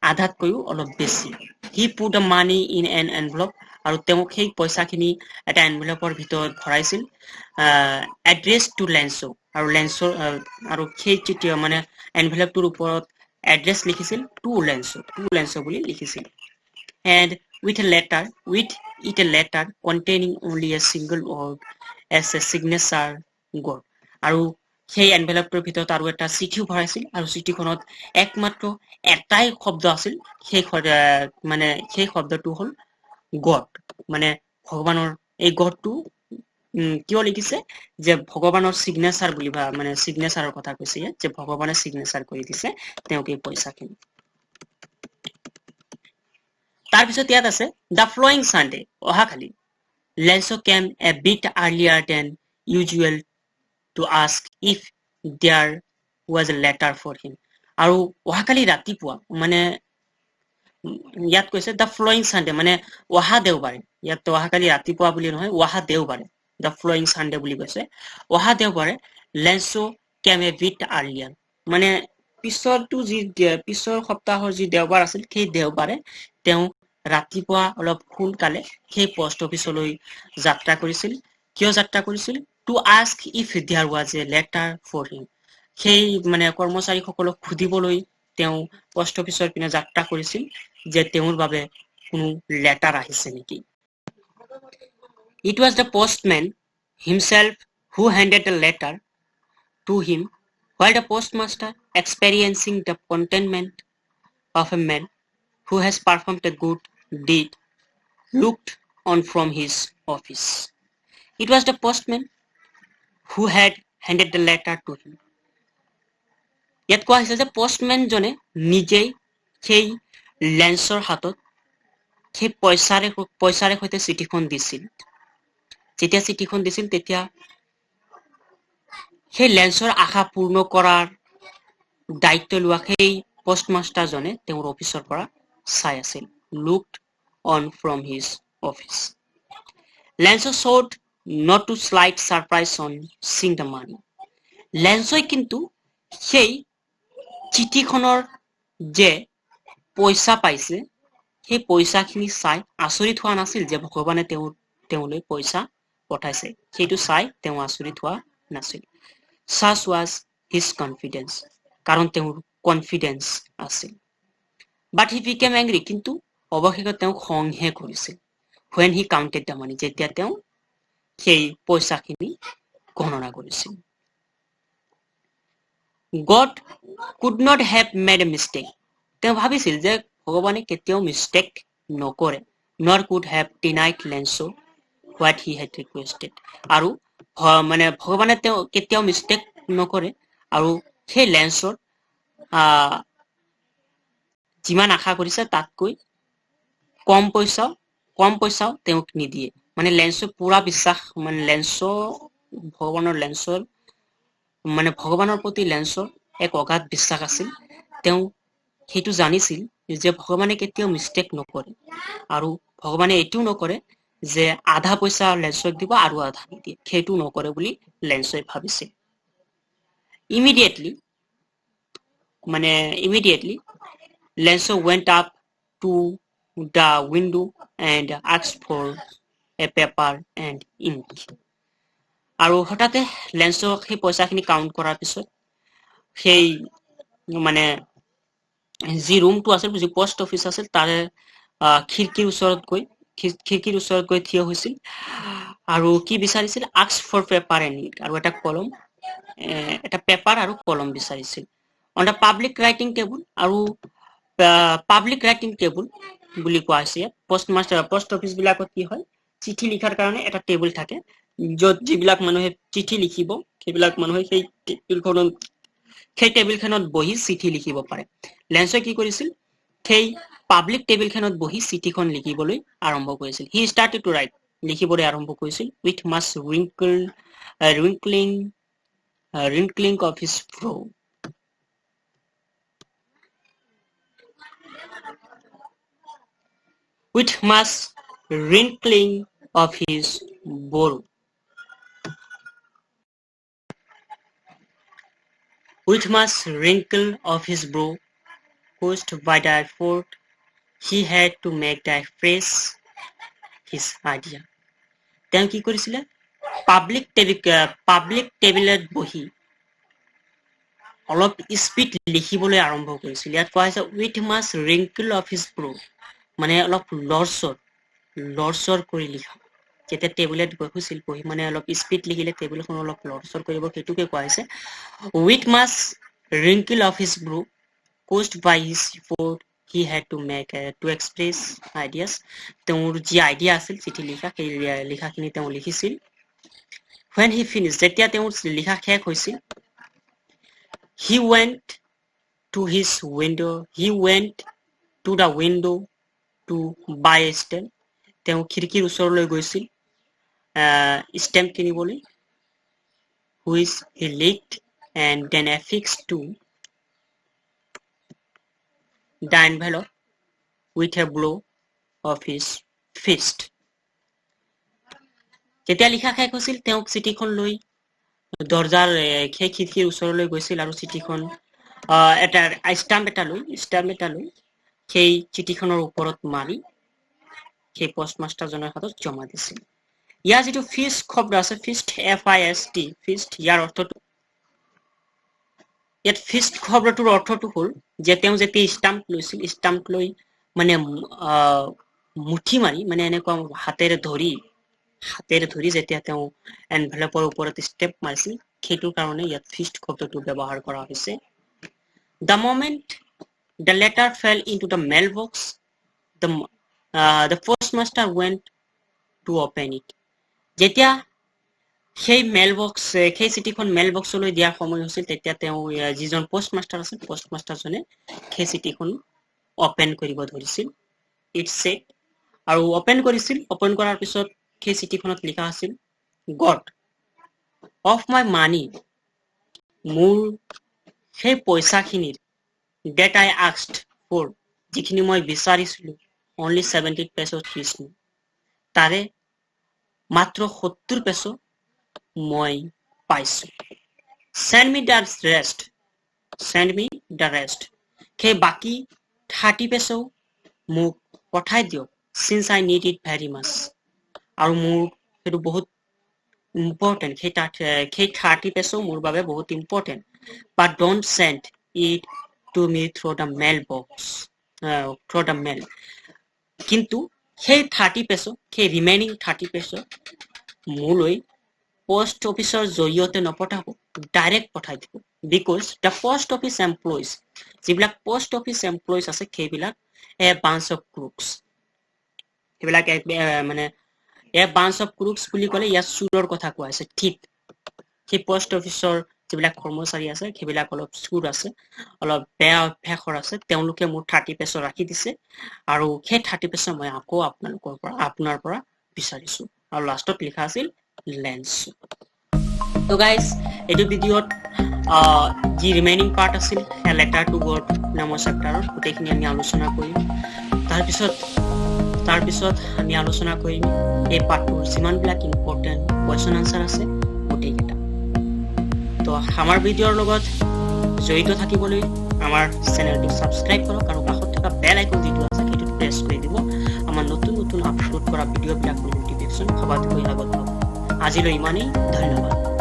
Speaker 1: আধাতকৈও অলপ বেছি। He put the money in an envelope. আৰু তেওঁক সেই পইচাখিনি এটা এনভেলপৰ ভিতৰত ভৰাইছিল, এড্ৰেছ টু লেন্সো। আৰু লেন্সৰ আৰু সেই চিঠি মানে এনভেলপটোৰ ওপৰত এড্ৰেছ লিখিছিল টু লেন্সো, টু লেন্সো বুলি লিখিছিল, and with it a letter containing only a single word as a signature, God. আৰু সেই এনভেলপটোৰ ভিতৰত আৰু এটা চিঠিও ভৰাইছিল আৰু চিঠিখনত একমাত্ৰ এটাই শব্দ আছিল, সেই মানে সেই শব্দটো হ'ল গড, মানে ভগৱানৰ। এই গডটো কিয় লিখিছে যে ভগৱানৰ চিগনেচাৰ বুলি মানে চিগনেচাৰৰ কথা কৈছে ইয়াত যে ভগৱানে চিগনেচাৰ কৰি দিছে তেওঁক এই পইচাখিনি। তাৰপিছত ইয়াত আছে the following Sunday, অহাকালি, Lencho came a bit earlier than usual to ask if there was a letter for him. আৰু অহাকালি ৰাতিপুৱা মানে ইয়াত কৈছে the following Sunday মানে অহা দেওবাৰে। ইয়াত অহাকালি ৰাতিপুৱা বুলি নহয়, অহা দেওবাৰে, the following Sunday বুলি কৈছে। অহা দেওবাৰে Lencho came a bit earlier, মানে পিছৰটো যি পিছৰ সপ্তাহৰ যি দেওবাৰ আছিল, সেই দেওবাৰে তেওঁ ৰাতিপুৱা অলপ সোনকালে সেই পোষ্ট অফিচলৈ যাত্ৰা কৰিছিল। কিয় যাত্ৰা কৰিছিল? To ask if there was a letter for him. সেই মানে কৰ্মচাৰীসকলক সুধিবলৈ তেওঁ পোষ্ট অফিচৰ পিনে যাত্ৰা কৰিছিল যে তেওঁৰ বাবে কোনো লেটাৰ আহিছে নেকি। It was the postman himself who handed the letter to him, while the postmaster, experiencing the contentment of a man who has performed a good deed, looked on from his office. It was the postman who had handed the letter to him. ইয়াত কোৱা হৈছে যে পষ্টমেনজনে নিজেই সেই লেন্সৰ হাতত সেই পইচাৰে সৈতে চিঠিখন দিছিল। যেতিয়া চিঠিখন দিছিল, তেতিয়া সেই লেন্সৰ আশা পূৰ্ণ কৰাৰ দায়িত্ব লোৱা সেই পষ্টমাষ্টাৰজনে তেওঁৰ অফিচৰ পৰা চাই আছিল। Looked on from his office. Lencho showed not the slightest surprise on seeing the money. লেন্সই কিন্তু সেই চিঠিখনৰ যে পইচা পাইছে, সেই পইচাখিনি চাই আচৰিত হোৱা নাছিল যে ভগৱানে তেওঁলৈ পইচা পঠাইছে। সেইটো চাই তেওঁ আচৰিত হোৱা নাছিল। Such was his confidence. কাৰণ তেওঁৰ কনফিডেন্স আছিল। But he became angry. কিন্তু অৱশেষত তেওঁ খংহে কৰিছিল। When he counted the money, যেতিয়া তেওঁ সেই পইচাখিনি গণনা কৰিছিল। God could not have made a mistake. তেওঁ ভাবিছিল যে ভগৱানে কেতিয়াও মিষ্টেক নকৰে। Nor could have denied Lencho what he had requested. আৰু মানে ভগৱানে তেওঁ কেতিয়াও মিষ্টেক নকৰে আৰু সেই লেন্সৰ যিমান আশা কৰিছে, তাতকৈ কম পইচাও তেওঁক নিদিয়ে। মানে লেন্সৰ পুৰা বিশ্বাস, মানে লেন্সৰ ভগৱানৰ লেন্সৰ মানে ভগৱানৰ প্ৰতি লেন্সৰ এক অগাধ বিশ্বাস আছিল। তেওঁ সেইটো জানিছিল যে ভগৱানে কেতিয়াও মিষ্টেক নকৰে আৰু ভগৱানে এইটোও নকৰে যে আধা পইচা লেন্সক দিব আৰু আধা নিদিয়ে। সেইটো নকৰে বুলি লেন্সই ভাবিছিল। ইমিডিয়েটলি মানে immediately Lencho went up to the window and asked for a paper and ink. আৰু হঠাতে লেন্সক সেই পইচাখিনি কাউণ্ট কৰাৰ পিছত সেই মানে যি ৰুমটো আছিল, যি পোষ্ট অফিচ আছিল, তাৰে খিৰিকীৰ ওচৰত গৈ থিয় হৈছিল আৰু কি বিচাৰিছিল? Ask for paper and ink. আৰু এটা কলম, এটা পেপাৰ আৰু কলম বিচাৰিছিল। On the public writing table. আৰু পাব্লিক ৰাইটিং টেবুল বুলি কোৱা হৈছে ইয়াত। পোষ্ট মাষ্টাৰ, পোষ্ট অফিচ বিলাকত কি হয়, চিঠি লিখাৰ কাৰণে এটা টেবুল থাকে, য'ত যিবিলাক মানুহে চিঠি লিখিব, সেইবিলাক মানুহে সেই টেবুলখনত বহি চিঠি লিখিব পাৰে। লেন্সে কি কৰিছিল? সেই পাব্লিক টেবুলখনত বহি চিঠিখন লিখিবলৈ আৰম্ভ কৰিছিল। He started to write, লিখিবলৈ আৰম্ভ কৰিছিল, with much wrinkling of his brow, with much wrinkling of his brow, with much wrinkle of his brow caused by the effort he had to make to express his idea. তেওঁ কি কৰিছিলে? Public টেবুলত বহি অলপ speed লিখিবলৈ আৰম্ভ কৰিছিল। ইয়াত কোৱা হৈছে with much wrinkle of his brow, মানে অলপ লৰচৰ লৰচৰ কৰি লিখা। যেতিয়া টেবুলত বহিছিল, বহি মানে অলপ স্পীড লিখিলে টেবুলখন অলপ লৰচৰ কৰিব, সেইটোকে কোৱা হৈছে। With much wrinkle of his brow caused by his effort he had to make to express ideas. তেওঁৰ যি আইডিয়া আছিল চিঠি লিখা, সেই লিখাখিনি তেওঁ লিখিছিল। When he finished, যেতিয়া তেওঁৰ লিখা শেষ হৈছিল, he went to his window, he went to the window to buy a stamp. তেওঁ খিৰিকীৰ ওচৰলৈ গৈছিল ষ্টেম্প কিনিবলৈ, which he licked and then affixed to the envelope with a blow of his fist. যেতিয়া লিখা শেষ হৈছিল, তেওঁক চিঠিখন লৈ দৰ্জাৰ সেই খিৰিকীৰ ওচৰলৈ গৈছিল আৰু চিঠিখন এটা ষ্টাম্প এটা লৈ সেই চিঠিখনৰ ওপৰত মাৰি সেই পষ্ট মাষ্টাৰজনৰ হাতত জমা দিছিল। ইয়াৰ যিটো ফিষ্ট শব্দ আছে, fist, FIST, fist, ইয়াৰ অৰ্থটো, ইয়াত ফিষ্ট শব্দটোৰ অৰ্থটো হ'ল যে তেওঁ যেতিয়া ষ্টাম্প লৈছিল, ষ্টাম্প লৈ মানে মুঠি মাৰি, মানে এনেকুৱা হাতেৰে ধৰি যেতিয়া তেওঁ এনভেলপৰ ওপৰত ষ্টেম্প মাৰিছিল, সেইটোৰ কাৰণে ইয়াত ফিষ্ট শব্দটো ব্যৱহাৰ কৰা হৈছে। The moment the letter fell into the mail box, the postmaster went to open it. যেতিয়া সেই মেইল বক্স, সেই চিঠিখন মেইল বক্সলৈ দিয়াৰ সময় হৈছিল, তেতিয়া তেওঁ, যিজন পোষ্ট মাষ্টাৰ আছিল, পোষ্ট মাষ্টাৰজনে সেই চিঠিখন অপেন কৰিব ধৰিছিল। It said, আৰু অপেন কৰিছিল। অপেন কৰাৰ পিছত সেই চিঠিখনত লিখা আছিল, গট অফ my মানি, মোৰ সেই পইচাখিনিৰ, ডেট আই আস্কড ফৰ, যিখিনি মই বিচাৰিছিলো, অনলি 70 পেচো ৰিচ, তাৰে মাত্ৰ 70 পেচো মই পাইছো। Send me the rest, send me the rest, সেই বাকী 30 পেচো মোক পঠাই দিয়ক, since I need it very much, আৰু মোৰ সেইটো বহুত ইম্পৰ্টেণ্ট, সেই 30 পেচো মোৰ বাবে বহুত important. But don't send it to me through the mail box, through the mail, কিন্তু সেই 30 পেচো, সেই ৰিমেইনিং 30 পেচো মোলৈ পোষ্ট অফিচৰ জৰিয়তে নপঠাব, ডাইৰেক্ট পঠাই দিব, because the post office employees, যিবিলাক পোষ্ট অফিচ এমপ্লয়িজ আছে, সেইবিলাক এ বাঞ্চ অফ ক্ৰুকছ। সেইবিলাক মানে এ বাঞ্চ অফ ক্ৰুকছ বুলি ক'লে ইয়াত চোৰৰ কথা কোৱা হৈছে। ঠিক সেই পোষ্ট অফিচৰ যিবিলাক কৰ্মচাৰী আছে, সেইবিলাক অলপ চোৰ আছে, অলপ বেয়া অভ্যাসৰ আছে। তেওঁলোকে মোৰ 30 পেচো ৰাখি দিছে আৰু সেই 30 পেচো মই আকৌ আপোনালোকৰ পৰা, আপোনাৰ পৰা বিচাৰিছো। আৰু লাষ্টত লিখা আছিল লেন্সো। তো গাইজ, এইটো ভিডিঅ'ত যি ৰিমেইনিং পাৰ্ট আছিল লেটাৰ টু গড নামৰ চেপ্টাৰৰ, গোটেইখিনি আমি আলোচনা কৰিম। তাৰপিছত আমি আলোচনা কৰিম এই পাঠটোৰ যিমানবিলাক ইম্পৰ্টেণ্ট কুৱেশ্যন আনচাৰ আছে গোটেইকেইটা। তো আমাৰ ভিডিঅ'ৰ লগত জড়িত থাকিবলৈ আমাৰ চেনেলটো ছাবস্ক্ৰাইব কৰক আৰু কাষত থকা বেল আইকন যিটো আছে, সেইটোত প্ৰেছ কৰি দিব। আমাৰ নতুন নতুন আপলোড কৰা ভিডিঅ'বিলাকৰ নটিফিকেশ্যন সবাতকৈ আগত পাব। আজিলৈ ইমানেই, ধন্যবাদ।